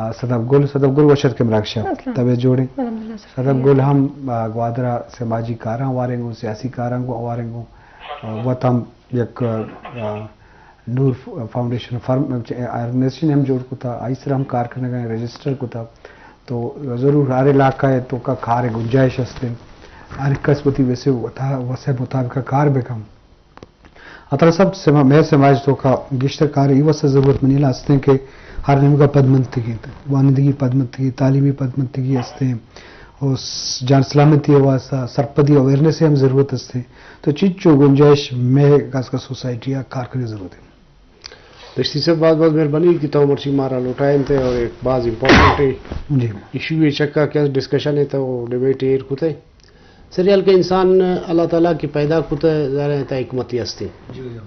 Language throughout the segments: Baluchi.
آ، صدف گل، صدف گل وش اتکے مراگش ءَ۔ السلام۔ طبیعت جوڑ ایں؟ الحمدللہ، شکر صدف اللہ۔ گل ہم، آ، گوادر ءَ سماجی کاراں ہواریں گوں، سیاسی کاراں گوں ہواریں گوں۔ آ، وت ہم یک، آ، نور ف-، فاؤنڈیشن فرم، آرگنائزیشن ہم جوڑ کتا، آئی سر ہم کار کنگ ءَ ایں، رجسٹر کتا۔ تو ضرور ہر علاقہ ءِ توکا کار ءِ گنجائش است ایں۔ ہر کس وتی وسے وتا-، وس ءِ مطابق کار بکن۔ اترا سب سما-، مئے سماج توکا گیشتر کار ای واسطہ ضرورت منی لا است ایں کہ ہر نیمگا پدمنتگی، وانندگی پدمنتگی، تعلیمی پدمنتگی است ایں، اور س-، جان سلامتی واسطہ سرپدی اویئرنس ہم ضرورت است ایں۔ تو چیچو گنجائش مئے گس گس سوسائٹی ءَ کار کنگ ضرورت ایں۔ دشتی صاحب، باز باز مہربانی کہ تو مرچی مارا لوٹائینتے اور ایک باز امپورٹنٹ جی۔ ایشو ءِ چکا کہ ڈسکشن ءِ تو ڈیبیٹ ایر کتے۔ سر، یل کہ انسان اللہ تعالیٰ کہ پیدا کتہ، ظاہر ہے، تا حکمتی ہستی۔ جی، جی۔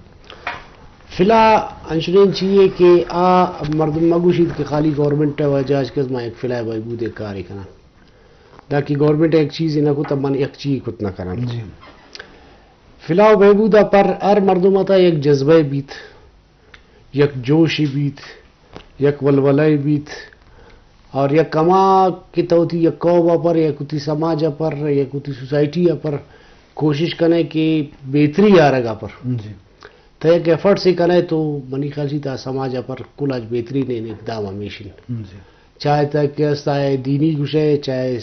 فی الحال انچنین چیئے کہ آ مردم مگوشیت کہ خالی گورنمنٹ ءِ وجہ اش کہ ما یک فلاح بہبود ءِ کارے کناں۔ دا کہ گورنمنٹ یک چیزے نہ کتہ، من یک چیزے کت نہ کناں۔ جی۔ فلاح بہبود ءَ پر ہر مردم ءِ تہا یک جذبہ بیت۔ یک جوشے بیت، یک ولولہ بیت، اور یک ہما کہ تو وتی یک قوم ءِ پر، یک وتی سماج ءِ پر، یک وتی سوسائٹی ءِ پر کوشش کنے کہ بہتری آرگ ءِ پر۔ جی۔ تو یک ایفرٹس کنے تو منی خیال ءَ تا سماج ءِ پر کل اچ بہترین اقدام ہمیش انت۔ جی۔ چاہے تہ کہ است آئے دینی گوشے، چاہے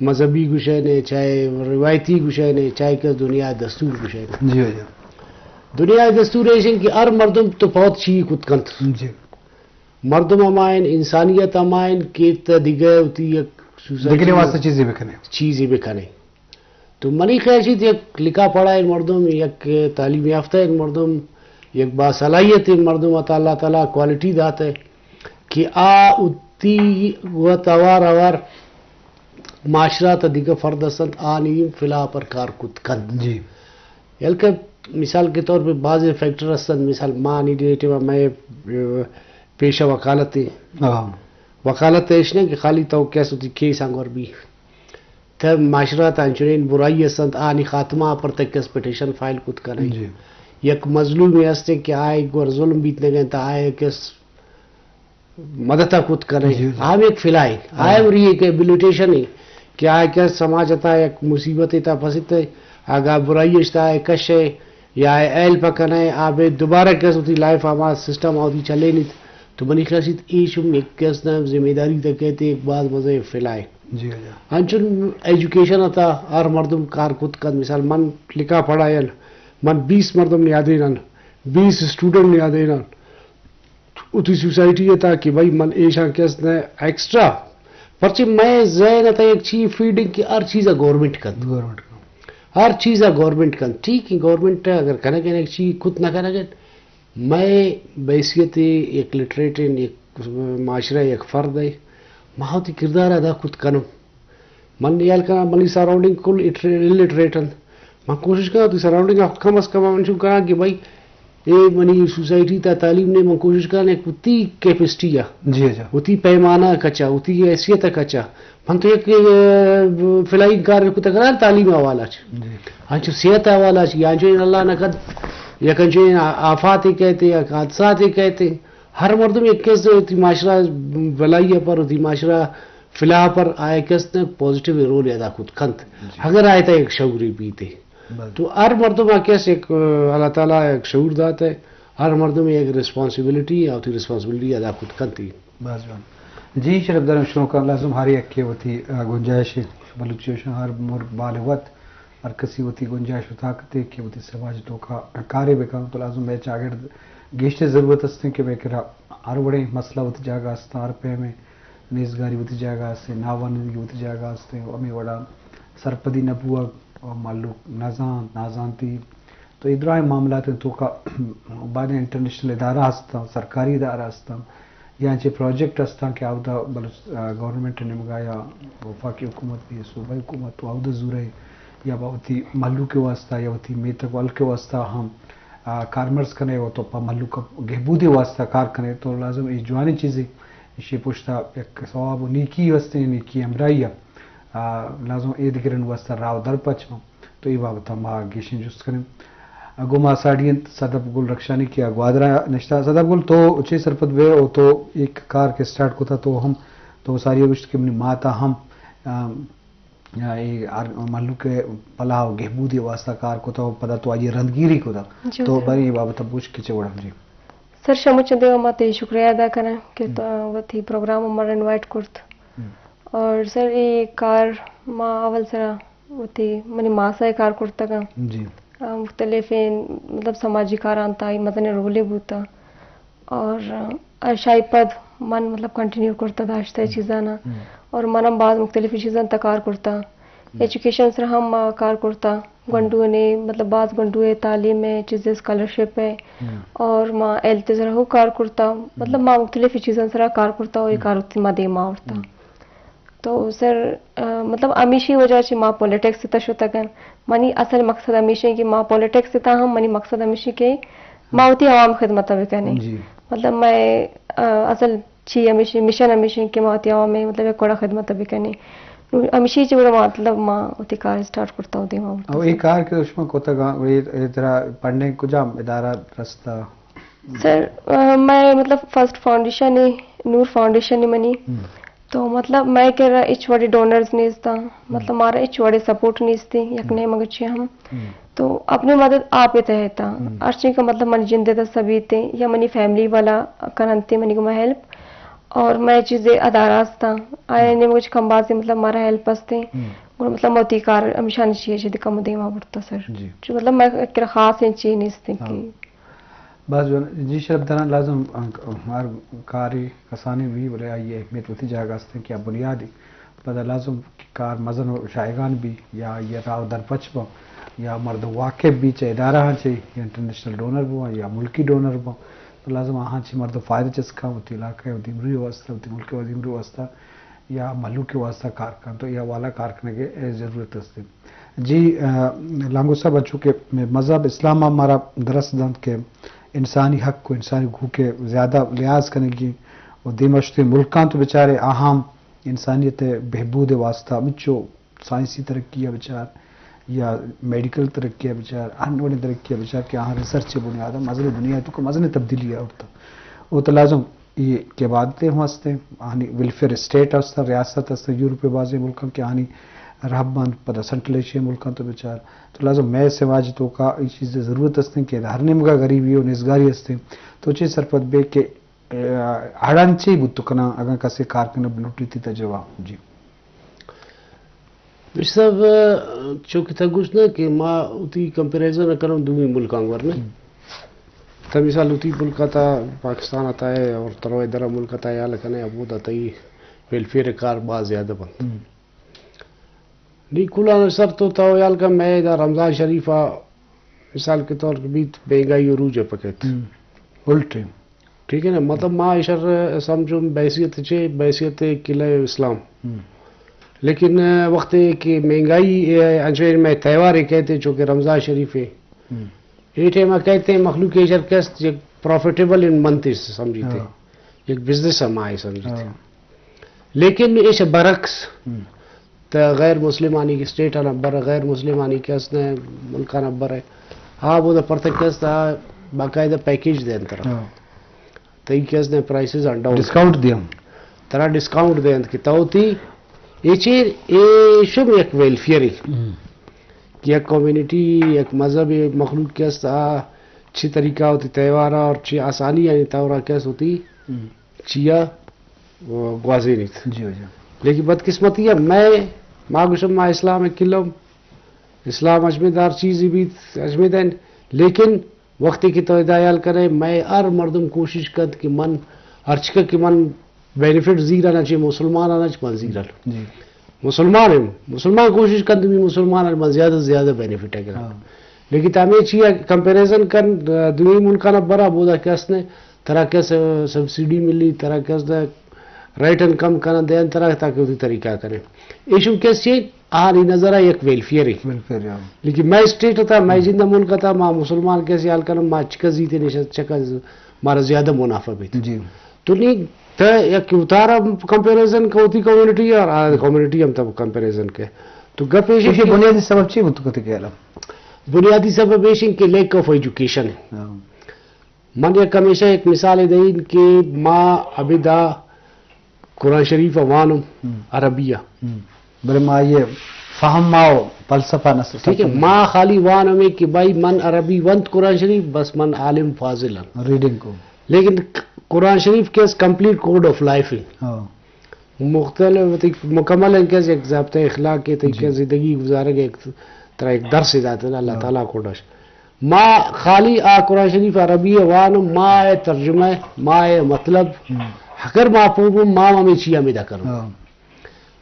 مذہبی گوشے نے، چاہے روایتی گوشے نے، چاہے کہ دنیا دستور گوشے نے۔ جی، جی۔ دنیا دستور ایش انت کہ ہر مردم تو پوت چی کت کنت۔ جی۔ مردم ہمائن، انسانیت ہمائن کہ تہ دگہ وتی یک سوسائٹی دگہ واسطہ چیزے بکنے۔ چیزے بکنے۔ تو منی خیال ءَ یک لکھا پڑھا ایں مردم، یک تعلیم یافتہ ایں مردم، یک باصلاحیت ایں مردم، عطا اللہ تعالیٰ کوالٹی داتہ کہ آ وتی وت ہوار ہوار معاشرہ ءِ تہا دگہ فرد ہستنت، آنی فلاح پر کار کت کنت۔ جی۔ یل کہ مثال کے طور پہ بعض فیکٹر ہستنت، مثال ما نی ڈیٹے و میں، اے، پیشہ وکالت ایں۔ ہاں۔ وکالت ایش نہ کہ خالی تو کیس وتی کیس آنگور بی۔ تہ معاشرہ ءِ تہا انچنین برائی ہستنت، آنی خاتمہ ءِ پر تہ کس پٹیشن فائل کت کنے۔ جی۔ یک مظلومے ہستے کہ آئی گور ظلم بیتنگیں تہ آئی کس مدد ءَ کت کنے۔ جی، جی۔ آ ہم یک فلاح ایں۔ ہاں۔ آ ہم ریہیبلیٹیشن ایں کہ آئی کس سماج ءِ تہا یک مصیبت ءِ تہا پھسیت، اگاں برائی اش تہا آئی کشے، یا اے ہیلپ کنے، آ بے دوبارہ کس وتی لائف ءَ ہما سسٹم ءَ وتی چلینیت۔ تو منی خیال ءَ ایش ہم یک کس ءِ ذمہ داری تہ کئیت، یک باز مزنیں فلاح ایں۔ جی، جی۔ انچن ایجوکیشن ءِ تہا ہر مردم کار کت کنت۔ مثال من لکھا پڑھا ایں، من بیست مردم نیادیناں، بیست اسٹوڈنٹ نیادیناں۔ وتی سوسائٹی ءِ تہا کہ بھئی من ایشاں کس نہ ایکسٹرا، پرچہ مئے ذہن ءِ تہا یک چی فیڈنگ کہ ہر چیز ءَ گورنمنٹ کنت۔ گورنمنٹ کنت۔ ہر چیز ءَ گورنمنٹ کنت۔ ٹھیک ایں، گورنمنٹ اگر کنگ ءَ یک چی کت نہ کنگ ءَ، مئے بحیثیت یک لٹریٹ ایں، یک معاشرہ یک فرد ایں، ما وتی کردار ادا کت کنوں۔ من ہیال کناں منی سراؤنڈنگ کل اٹر-، الٹریٹ انت۔ من کوشش کناں وتی سراؤنڈنگ ءَ کم از کم من چون کناں کہ بھئی اے منی سوسائٹی تہا تعلیم نے، من کوشش کناں یک وتی کیپیسٹی ءَ، جی، جی۔ وتی پیمانہ ءَ کچا، وتی حیثیت ءَ کچا۔ من تو یک، اے، فلاحی کار کتہ کناں تعلیم حوالہ چ۔ جی۔ انچو صحت حوالہ چ، یا انچو اللہ نہ کد، یک انچو آفات کئیت، یک حادثات کئیت۔ ہر مردم یک کس وتی معاشرہ بلائی ءِ پر، وتی معاشرہ فلاح پر آئی کس نے پازیٹیو رول ادا کت کنت۔ جی۔ اگر آئی تہا یک شعورے بیت۔ بس۔ تو ہر مردم ءَ کس یک، اللہ تعالیٰ یک شعور داتہ، ہر مردم یک ریسپانسبلٹی، آ وتی ریسپانسبلٹی ادا کت کنت۔ بس جوان۔ جی شرف دارم شنوکاں، لازم ہر یکے وتی، آ، گنجائش بلوچی وشاں ہر مر بال وت، ہر کسی وتی گنجائش و طاقت کہ وتی سماج توکا کارے بکن، تو لازم مئے چاگرد گیشتر ضرورت است کہ مئے کرا ہر وڑیں مسئلہ وتی جاگہ است، ہر پیمیں نیزگاری وتی جاگہ است، ناوانندگی وتی جاگہ است، ہمے وڑا سرپدی نہ بوگ و مہلوک نزانت، نازانتی۔ تو اے درائیں معاملات توکا بعد انٹرنیشنل ادارہ ہستاں، سرکاری ادارہ ہستاں، یا انچیں پروجیکٹ ہستاں کہ اودا بلوچ-، آ، گورنمنٹ نیمگا یا وفاقی حکومت بی، صوبائی حکومت تو اودا زورے یا با وتی مہلوک واسطہ یا وتی میتگ و ہلک واسطہ ہم، آ، کارمرز کنے و تو پہ مہلوک گہبودی واسطہ کار کنے تو لازم اے جوانیں چیزے، اشی پشتا یک ثواب و نیکی ہستیں، نیکی ہمراہی ءَ، آ، لازم اے دگرن واسطہ راہ و در پچ بن۔ تو اے بابت ما گیشیں جست کنیں۔ گوں ما ساڑی انت صدف گل رخشانی کہ آ گوادر ءَ نشتہ۔ صدف گل، تو چے سرپد بئے؟ او تو اے کار کہ سٹارٹ کتا، تو ہم، تو ساری ءَ گوشت کہ منی مات ءَ ہم، آ، آ، اے ہر مہلوک ءِ پلاہ و گہبودی واسطہ کار کتا و پدا تو آئی ءِ رندگیری کتا۔ جی تو سر۔ باریں اے بابت ءَ بگوش کہ چے وڑا؟ جی۔ سر، شما چہ دیما ما تئی شکریہ ادا کناں کہ ہم۔ تو وتی پروگرام ءَ مارا انوائٹ کرت۔ ہم۔ اور سر، اے کار ما اول سرا وتی منی ماسا ءَ کار کرتگاں۔ جی۔ آ، مختلفیں، مطلب، سماجی کاراں تہ آئی مزنیں رولے بوتا۔ اور، آ، شاہی پد من، مطلب، کنٹینیو کرتا داشتا اے ہم۔ چیزانا۔ ہم۔ اور من ہم باز مختلف چیزاں تہ کار کرتا۔ ہم۔ ایجوکیشن سرا ہم ما کار کرتا۔ ہم۔ گونڈو نے، مطلب، باز گونڈو ءِ تعلیم ءِ چیزے، اسکالرشپ ءِ۔ ہم۔ اور ما ہیلتھ سرا ہو کار کرتا۔ ہم۔ مطلب، ما مختلف چیزاں سرا کار کرتا اور اے ہم۔ کار وتی ما دیما آورتا۔ ہم۔ تو سر، آ، مطلب، ہمیشی وجہ چہ ما پولیٹکس تہ شتگن۔ منی اصل مقصد ہمیشی کہ ما پولیٹکس تہ ہم، منی مقصد ہمیشی کہ ما وتی عوام خدمت بکنیں۔ جی۔ مطلب، میں، آ، اصل چی ہمیشی، مشن ہمیشی کہ ما وتی عوام، مطلب، یک وڑا خدمت بکنیں۔ نو ہمیشی چہ وڑا، مطلب، ما وتی کار سٹارٹ کرتا و دیما برتا او اے سر۔ کار کہ شما کتگا، اے، اے ترا فنڈنگ کجام ادارہ رستا؟ سر، آ، میں، مطلب، فرسٹ فاؤنڈیشن ہے، نور فاؤنڈیشن ہے منی۔ ہم۔ تو، مطلب، میں کرا ہچ وڑے ڈونرز نیستاں، ہم۔ مطلب، مارا ہچ وڑے سپورٹ نیستی، یک ہم۔ نیم اگچی ہم۔ ہم۔ تو اپنی مدد آپ ہی تہ ہیتا۔ ہم۔ ہر چیز کا، مطلب، منی جندے دستا بیتے یا منی فیملی والا کرنتے منی گما ہیلپ۔ اور میں چیزے ادارہ ہستاں، آیا ہم۔ نیم اگچی کم بازی، مطلب، مارا ہیلپ ہستے۔ ہم۔ گڑا، مطلب، موتی کار ہمیشہ نشی ہے، شدی کم دیما برتا سر۔ جی۔ چو، مطلب، میں کرا خاص ہیں چی نیستے ہاں۔ کہ باز جوان، جی شرف داراں لازم ہر کارے کسانیں بی، بلے آئی اہمیت وتی جاگہ است کہ آ بنیادی پدا لازم کہ کار مزن و شایگان بی یا آئی راہ و درپچ باں یا مردم واقف بی چہ ادارہ ہاں چہ یا انٹرنیشنل ڈونر بواں یا ملکی ڈونر بواں تو لازم آہاں چہ مردم فائدہ چست کن وتی علاقہ و دیمروی واسطہ وتی ملک و دیمروی واسطہ یا مہلوک واسطہ کار کن تو اے حوالہ کار کنگے ضرورت است۔ جی، آ، لانگو صاحب، انچو کہ مذہب اسلام ءَ مارا درس دنت کہ انسانی حق و انسانی حقوق ءِ زیادہ لحاظ کنگی و دیما شتیں ملکاں تو بچارے آہاں انسانیت ءِ بہبود ءِ واسطہ ہمچو سائنسی ترقی ءَ بچار یا میڈیکل ترقی ءَ بچار، ہر وڑیں ترقی ءَ بچار کہ آہاں ریسرچ ءِ بنیاد ءَ مزنیں دنیا ءِ توکا مزنیں تبدیلی آورتہ۔ او تو لازم اے کہ عبادتے ہم ہستیں، آہانی ویلفیئر اسٹیٹ ہستاں، ریاست ہستاں، یورپ ءِ بازیں ملکاں کہ آہانی رہبند پدا سنٹرل ایشیا ملکاں تو بچار۔ تو لازم مئے سماج توکا اے چیز ءِ ضرورت ہستیں کہ ہر نیمگا غریبی و نیزگاری ہستیں۔ تو چے سرپد بے کہ، آ، اڑان چے بوت کناں اگاں کسے کار کنگ بلوٹی تئی تجربہ؟ جی۔ بشیر صاحب، چونکہ تہ گوشت نہ کہ ما وتی کمپیریزن کنوں دومی ملکاں گور نہ۔ ہم۔ تہ مثال وتی ملک ءَ تہ پاکستان ءَ تہ اور تروے درا ملک ءَ تہ حیال کنے ابو دا تئی ویلفیئر کار باز زیادہ بنت۔ ہم۔ نی کلاں سر تو تو حیال کا میں دا رمضان شریف ءَ مثال کے طور پہ بیت مہنگائی عروج ءَ پکت۔ ہم۔ الٹے۔ ٹھیک ہے نا، مطلب ما ایشر سمجھوں بحیثیت چے، بحیثیت قلعہ اسلام۔ ہم۔ لیکن، آ، وقت کہ مہنگائی، آ، انچو میں تہوار کہتے چونکہ رمضان شریف ہے۔ ہم۔ اے ٹائم کہتے ہیں مخلوق ایشر کست یک پروفیٹیبل ان منتھ سمجھتے۔ ہاں۔ یک بزنس ہم آئے سمجھتے۔ ہاں۔ لیکن ایش برعکس ہم۔ تہ غیر مسلمانی کہ اسٹیٹ آنا بر، غیر مسلمانی کہ است نے ملکانا بر ہے۔ ہاں، وہ دا پرتک است، ہاں، باقاعدہ پیکیج دے انترا۔ ہاں۔ تئی کہ است نے پرائسز آن ڈاؤن۔ Discount them. ترا ڈسکاؤنٹ دے انت کہ تو تی اے چیر، اے شم یک ویلفیئر ہی۔ ہم۔ کہ یک کمیونٹی، یک مذہب، یک مخلوق کہ است، آ چی طریقہ ہوتی تہوارا اور چی آسانی آنی طورا کہ است ہوتی۔ ہم۔ چیا گوازینیت۔ جی، جی۔ لیکن بدقسمتی ہے، میں، ما گوشم، ما اسلام کلم، اسلام اجمے دار چیزی بیت، اجمے دین، لیکن وقتی کہ تو ادا حیال کرے، میں ہر مردم کوشش کنت کہ من ہرچکہ کہ من بینیفٹ زیرا نہ چے مسلمان نہ چے من زیرا۔ جی۔ مسلمان ہیں، مسلمان کوشش کنت بھی مسلمان من زیادہ سے زیادہ بینیفٹ ہے کرا۔ ہاں۔ لیکن تو ہمیں چیز کمپیریزن کن، دوی ملکانا برا بودا کس نے ترا کس سبسڈی ملی، ترا کس دا ریٹ انکم کنن دین، ترا تاکہ وتی طریقہ کرے۔ ایشو کس چی آنی نظر یک ویلفیئر ہے۔ ویلفیئر، ہاں۔ لیکن میں اسٹیٹ تھا، میں ہم۔ جندہ ملک تھا، ما مسلمان کیسے حال کرم، ما چکا زیتے نشد، چکا ز-، مارا زیادہ منافع بیت۔ جی۔ تو نہیں، تو یک اتارا کمپیریزن کو ہوتی کمیونٹی اور آ کمیونٹی ہم تب کمپیریزن کے۔ تو گپ ایشی ایشی کہ بنیادی سبب چی بوت کتے کہ علم؟ بنیادی سبب ایش انت کہ لیک آف ایجوکیشن ہے۔ ہاں۔ من یک ہمیشہ یک مثال دئیں کہ ما ابدا قرآن شریف وانم، ہم۔ عربی ء۔ ہم۔ بلے ما یہ فہم ما و فلسفہ نہ سمجھ۔ ٹھیک ہے، ما خالی وانم کہ بھائی من عربی ونت قرآن شریف، بس من عالم فاضل ہم۔ ریڈنگ کو۔ لیکن قرآن شریف کے کمپلیٹ کوڈ آف لائف ہے۔ ہاں۔ مختلف، تئی مکمل انت کہ یک ضابطہ اخلاق کے، تئی جی۔ کہ زندگی گزارگ ایک، ترا ایک درس داتا اللہ ہاں۔ تعالیٰ کو ڈش۔ ما خالی آ قرآن شریف عربی وان، ما اے ترجمہ، ما اے مطلب، ہم۔ اگر ما پوبم، ما ہمیں چیا میدا کروں۔ ہاں۔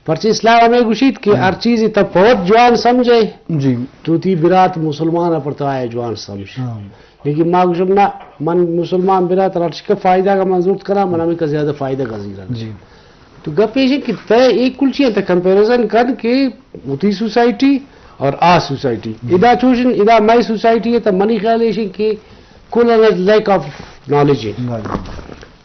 پرچہ اسلام ہمیں گوشیت کہ ہم۔ ہر چیز تا پوت جوان سمجھے، جی۔ تو تی برات مسلمان پر تو آئے جوان سمجھ۔ ہاں۔ لیکن ما گوشم نہ، من مسلمان برات ہر چکا فائدہ کا منظور کرا، من ہمیں کا زیادہ فائدہ کا زیرا۔ جی۔ تو گپ ایش کہ تے ایک کل چیز تے کمپیریزن کن کہ وتی سوسائٹی اور آ سوسائٹی۔ جی۔ ادا چوشن، ادا مئی سوسائٹی ہے، تو منی خیال ایش کہ کل لیک آف نالج ہے۔ نالج۔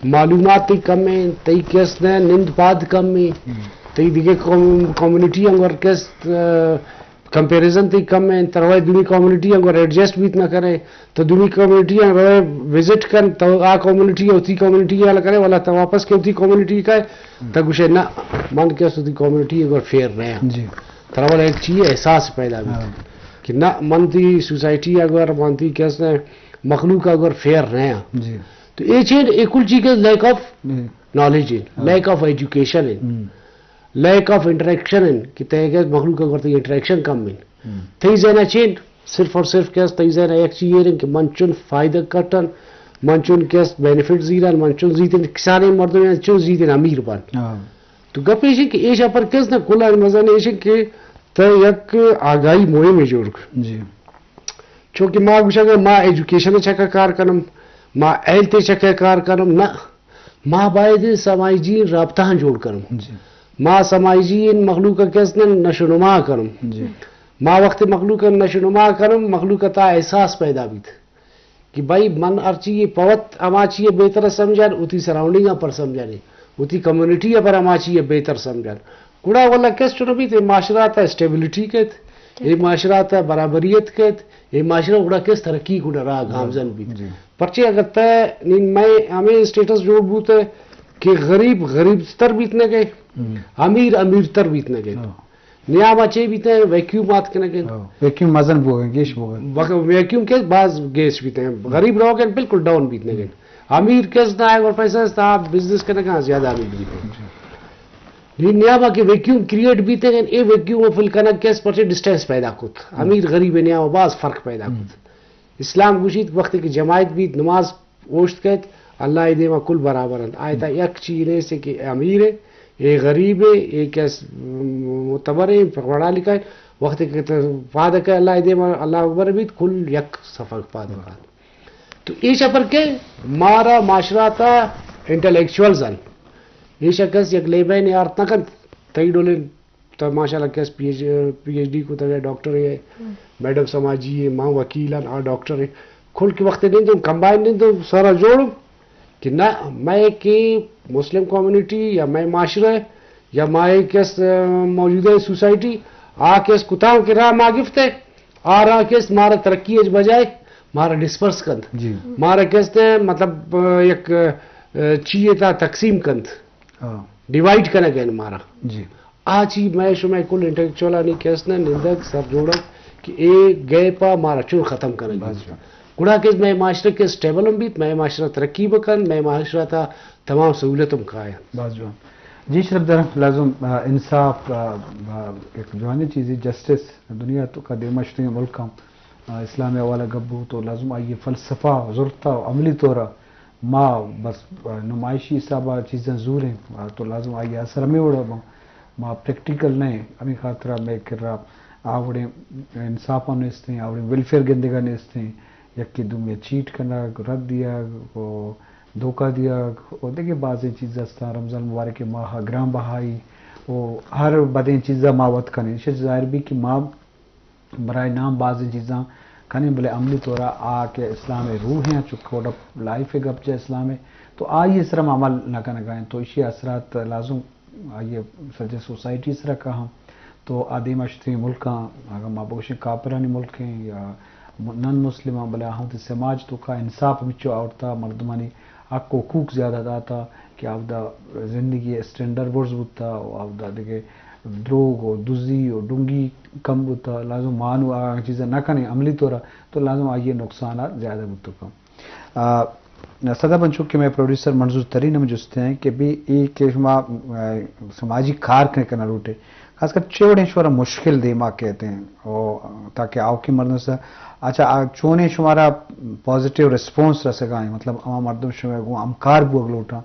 معلومات تئی کم ہیں، تئی کس نے نند پاد کم ہیں، ہم۔ تئی دیگه کم-، کمیونٹی ہم ور کس، آ، کمپیریزن تئی کم ہیں، تروائے دونی کمیونٹی ہم ور ایڈجسٹ بیت نہ کرے، تو دونی کمیونٹی ہم روئے وزٹ کن، تو آ کمیونٹی ہوتی کمیونٹی والا کرے، والا تو واپس کے ہوتی کمیونٹی کا ہے، ہم۔ تو گوشے نہ، من کس ہوتی کمیونٹی ہم ور فیئر نہیں ہے۔ جی۔ ترا والا ایک چیز احساس پیدا بیت ہاں۔ کہ نہ، من تی سوسائٹی اگر من تی کس نے مخلوق اگر فیئر نہیں ہے۔ جی۔ تو اے چیز، اے کل چیز کے لیک آف ہم۔ نالج ہے، ہاں۔ لیک آف ایجوکیشن ہے، ہم۔ لیک آف انٹریکشن ہے کہ تے کے مخلوق اگر تے انٹریکشن کم ہے۔ ہم۔ تئی ذہن چین صرف اور صرف کس تئی ذہن یک چیز یہ کہ من چون فائدہ کٹن، من چون کس بینیفٹ زیرن، من چون زیتن کسانے مردم یا چون زیتن امیر بن۔ ہاں۔ تو گپ ایش کہ ایشا پر کس نہ کلا مزن ایش کہ تے یک آگاہی مہم جوڑ کن۔ جی۔ چونکہ ما گوشگ ما ایجوکیشن چکا کار کنم، ما ہیلتھ چکا کار کنم، نہ، ما باید سماجی رابطہ جوڑ کنم۔ جی۔ ما سماجی مخلوق کس نہ نشو نما کنم۔ جی۔ ما وقت مخلوق نشو نما کنم، مخلوق تا احساس پیدا بیت کہ بھائی من ہر چیز پوت ہما چیز بہتر سمجھان، اتی سراؤنڈنگ پر سمجھانے، اتی کمیونٹی پر ہما چیز بہتر سمجھان۔ گڑا والا کس چنو بیت، اے معاشرہ تا اسٹیبلٹی کیت، اے معاشرہ تا برابریت کیت، اے معاشرہ گڑا کس ترقی گڑا راہ ہاں، گامزن بیت۔ جی۔ پرچے اگر تے نین میں ہمیں اسٹیٹس جوڑ بوتے کہ غریب غریب تر بیت نہ گئے، ہم۔ امیر امیر تر بیت نہ گئے۔ ہاں۔ نیاما چے بیت ہیں، ویکیوم آت کنگن۔ ہاں۔ ویکیوم مزن بوگن، گیش بوگن۔ ویکیوم کے باز گیش بیت ہیں۔ غریب روگن بالکل ڈاؤن بیت نہ گئے۔ امیر کس نہ آئے اور پیسہ استا بزنس کنگا زیادہ امیر بیت ہیں۔ جی۔ نی نیاما کہ ویکیوم کریئیٹ بیتگ انت، اے ویکیوم ء فل کنگ کس پرچے ڈسٹینس پیدا کت۔ ہم۔ امیر غریب ء نیام ء باز فرق پیدا ہم۔ کت۔ اسلام گوشیت وقتی کہ جماعت بیت، نماز اوشت کیت، اللہ ء دیما کل برابر انت۔ آیتا ہم۔ یک چیز نیست کہ اے امیر ء، اے غریب ء، اے کس معتبر ء، پڑھا لکھا ء، وقتی کہ پاد کہ اللہ ء دیما اللہ اکبر بیت، کل یک صف ء پاد ہم۔ کن۔ تو ایشا پر کہ مارا معاشرہ تا انٹلیکچوئلز ان، ایشا کس یک لیبہ نے آرت نہ کنت، تئی ڈولیں تو ماشاءاللہ کس P H, P H D کو تگہ ڈاکٹر ہے، ہم۔ میڈم سماجی ہے، ماں وکیل ان، آ ڈاکٹر ہے، کل کے وقت نہیں تو کمبائن نہیں تو سارا جوڑ کہ نہ، میں کہ مسلم کمیونٹی یا میں معاشرہ یا میں کس، آ، موجودہ سوسائٹی، آ کس کتاں کہ راہ ما گفتے، آ راہ کس مارا ترقی اچ بجائے مارا ڈسپرس کند۔ جی۔ مارا کس تے مطلب، آ، یک، آ، چیئے تا تقسیم کند۔ ہاں۔ ڈیوائیڈ کنگ ء مارا۔ جی۔ آ چی میں شمئے کل انٹلیکچوئلانی کس نہ نندگ سر جوڑگ کہ اے گیپ ء مارا چون ختم کنگ بس بیت۔ جوان۔ گڑا کہ مئے معاشرہ کہ اسٹیبل ہم بیت، مئے معاشرہ ترقی بکن، مئے معاشرہ تا تمام سہولت ہم کاین۔ بس جوان۔ جی شرف در لازم، آ، انصاف، آ، آ، ایک جوانی چیزی جسٹس دنیا تو کا دیما شتیں ملک ہم، آ، اسلام حوالہ گپ بو تو لازم آئیے فلسفہ ضرورت عملی طور ما بس نمائشی حساب ء چیزاں زور ایں، تو لازم آئی ء اثر ہمے وڑ ء باں۔ ما پریکٹیکل نہ ایں، ہمے خاطر ء مئے کرا آ وڑیں انصاف ء نیست ایں، آ وڑیں ویلفیئر گندگ ء نیست ایں، یکے دومی ء چیٹ کنگ، رد دیگ، و دھوکہ دیگ، و دگہ بازیں چیز استاں۔ رمضان مبارک ء ماہ ء گران بہائی، و ہر بدیں چیز ء ما وت کنیں۔ ایش ظاہر بی کہ ما برائے نام بازیں چیزاں کنیں، بلے عملی طور ء آ کہ اسلام ء روح ہیں، چو کوڈ آف لائف ء گپ جا اسلام ء، تو آئی ء سر ہم عمل نہ کنگ ء انت، تو ایشی ء اثرات لازم آئی ء سجہ سوسائٹی ء سر ء کاہاں۔ تو آ دیما شتیں ملکاں، اگاں ما بگوشیں کاپرانی ملکیں یا م-، نن مسلماں، بلے آہاں وتی سماج توکا انصاف ہمچو آورتا، مردمانی حق و حقوق زیادہ داتا کہ آودا زندگی اسٹینڈرڈ برز بوتا و آودا دگہ دروگ و دزی و ڈنگی کم بوتا۔ لازم ما نوں آ چیزا نہ کنیں عملی طورا، تو لازم آئی نقصانات زیادہ بوتو کن۔ آ، صدر بن، چونکہ مئے پروڈیوسر منظور ترین ہم جستے ہیں کہ بی اے کہ شما، آ، سماجی کار کنے کنا لوٹے، خاص کر چے وڑیں شمارا مشکل دیما کیت ہیں، او تاکہ آوکی مردم سے، اچھا، آ، چونیں شمارا پازیٹیو ریسپانس رسگا ہیں، مطلب، ہما مردم شما گوں ہمکار بوگ لوٹاں،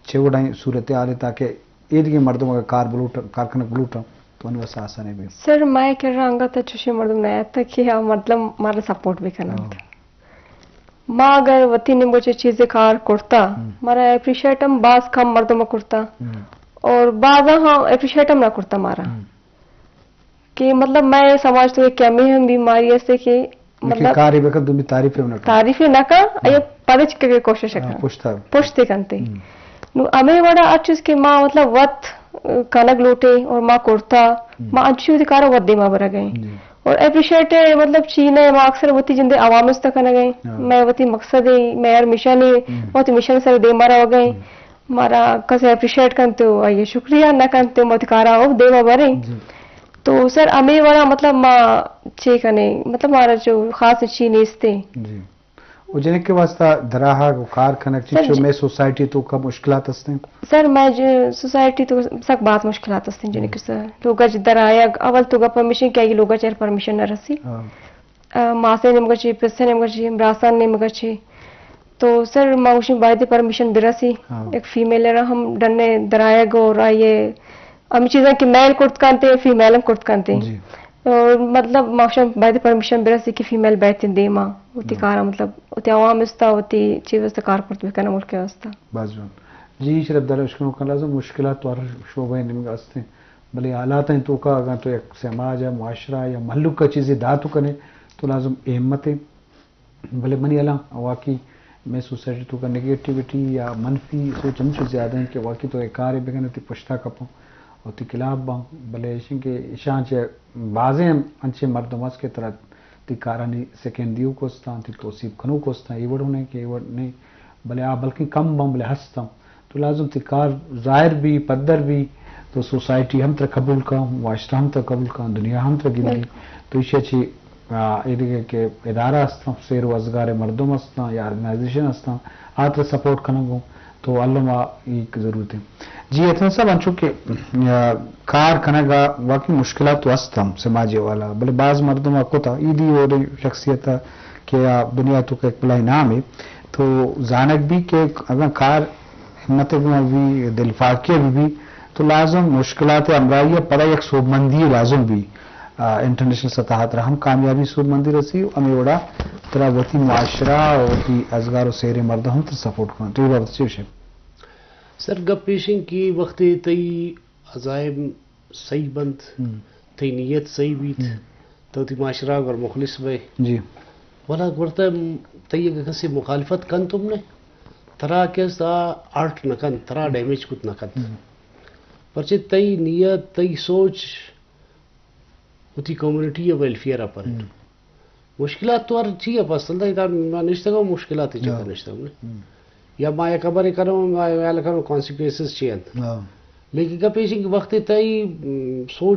چے وڑیں صورتحال ہے تاکہ اے دگہ مردم اگر کار بلوٹ، کار کنگ بلوٹاں، تو انو اساس آسانے بی۔ سر، مئے کرا انگت چوشیں مردم نہ آتا کہ آ مردم مارا سپورٹ بکننت۔ ہاں۔ ما اگر وتی نیمگا چہ چیزے کار کرتا، ہم۔ مارا اپریشیٹ ہم باز کم مردم کرتا۔ ہم۔ اور بازا ہم اپریشیٹ ہم نہ کرتا مارا۔ ہم۔ کہ مطلب مئے سماج تو ایک کمی ہم بیماری ہستے کہ مطلب کارے بکن، دومی تعریف ہم نہ کن۔ تعریف نہ کن، ہاں۔ اے پدے چکے کوشش ہاں، کن۔ پشتا۔ پشتے کنتے۔ ہم۔ نو ہمے وڑا ہر چیز کہ ما مطلب وت کنگ لوٹے اور ما کرتا، ہم۔ ما انچو وتی کارا وت دیما برگ ایں۔ جی۔ اور اپریشیٹ ہے، مطلب، چی نہ، ما اکثر وتی جندے عوام است کنگ ایں۔ ہاں۔ مئے وتی مقصد ہے، مئے ہر مشن ہے، ہم۔ وتی مشن سر دیما روگ ایں۔ ہم۔ مارا کسے اپریشیٹ کنت تو آئی شکریہ، نہ کنت تو ما وتی کارا او دیما بریں۔ جی۔ تو سر ہمے وڑا مطلب ما چے کنے، مطلب مارا جو خاص چی نیستے۔ جی۔ و جنک کے واسطہ دراہگ و کار کنگ چی سر چو جی۔ مئے سوسائٹی توکا مشکلات ہستیں؟ سر، مئے جو سوسائٹی تو سک باز مشکلات ہستیں جنک ہم۔ سر۔ لوگا چہ درآیگ، اول تو گپ ہمیشیں کہ آئی لوگا چہ پرمیشن نہ رسی۔ ہاں۔ آ، ماسے نیمگا چی، پسے نیمگا چی، براسان نیمگا چی۔ تو سر، ما گوشیں باید پرمیشن برسی۔ ہاں۔ ایک فیمیل را ہم ڈنے درآیگ اور آئیے ہمے چیزاں کہ میل کرت کنتے، فیمیل ہم کرت کنتے۔ جی۔ اور مطلب، ما گوشاں باید پرمیشن برسی کہ فیمیل بیت دیما، وتی ہاں۔ کارا مطلب، وتی عوام استا، وتی چیز استا کار کرت بکنن ملک واسطہ۔ باز جوان۔ جی، شرف دار اشکنوکاں، لازم مشکلات تو ہر شعبہ نیمگا ہستیں، بلے حالات ہیں توکا اگاں تو یک سماج ہے، معاشرہ یا مہلوک کا چیزیں داتو کنے تو لازم اے ہمت ہے۔ بلے منی ہیالا واقعی مئے سوسائٹی توکا نیگیٹیوٹی یا منفی سوچ ہمچو زیادہ ہیں کہ واقعی تو اے کارے بکن وتی پشتا کپاں، وتی خلاف باں، بلے ایشیں کہ ایشاں چہ بازیں انچیں مردم است کہ ترا تی کارانی سیکنڈ دیوک استاں، تی توسیپ کنوک استاں، اے وڑ نہیں کہ اے وڑ نہیں، بلے آ بلکیں کم باں، بلے ہستاں۔ تو لازم تی کار ظاہر بی، پدر بی، تو سوسائٹی ہم ترا قبول کن، معاشرہ ہم ترا قبول کن، دنیا ہم ترا گندی۔ بالکل۔ تو ایشی چی، آ، اے دگہ کہ ادارہ ہستاں، سیر و ازگار مردم ہستاں یا آرگنائزیشن ہستاں، آ ترا سپورٹ کنگ ہوں، تو الم آ ایک ضرورت ہے۔ جی، اتنا صاحب، انچو کہ، آ، کار کنگ ء واقعی مشکلات تو ہست ہم سماجی والا، بلے باز مردم ء کتا ایدی اور شخصیت ء کہ آ دنیا تو کہ ایک بلائی نام ہے، تو زانگ بھی کہ اگر کار ہمت گوں بھی دلفاقی بھی، بھی تو لازم مشکلات ہمراہی پدا یک سوبمندی لازم بھی، آ، انٹرنیشنل سطح ترا ہم کامیابی سوبمندی رسی و ہمیں وڑا ترا وتی معاشرہ و وتی ازگار و سیر مردم ہم تر سپورٹ کنن۔ تو یہ بابت چی گوشے؟ سر، گپ ایشیں کہ وقت تئی عزائم صحیح بنت، ہم۔ تئی نیت صحیح بیت، ہم۔ تو وتی معاشرہ گر مخلص بئے۔ جی۔ ولا گڑا تئی اگہ کسے مخالفت کنت ہم نہ، ترا کس آ ہرٹ نہ کنت، ترا ہم۔ ڈیمیج کت نہ کنت۔ ہم۔ پرچہ تئی نیت، تئی سوچ وتی کمیونٹی ء ویلفیئر ء پر انت۔ ہم۔ مشکلات تو ہر چی ء پس انت، ادا ما نشتگ ء مشکلات چکر ہاں۔ نشتگ ء۔ ہم۔ یا ما یک خبرے کنوں، ما خیال کنوں کانسیکوئنسز چی انت۔ ہاں۔ لیکن گپ ایش انت کہ وقت تئی، م، سوچ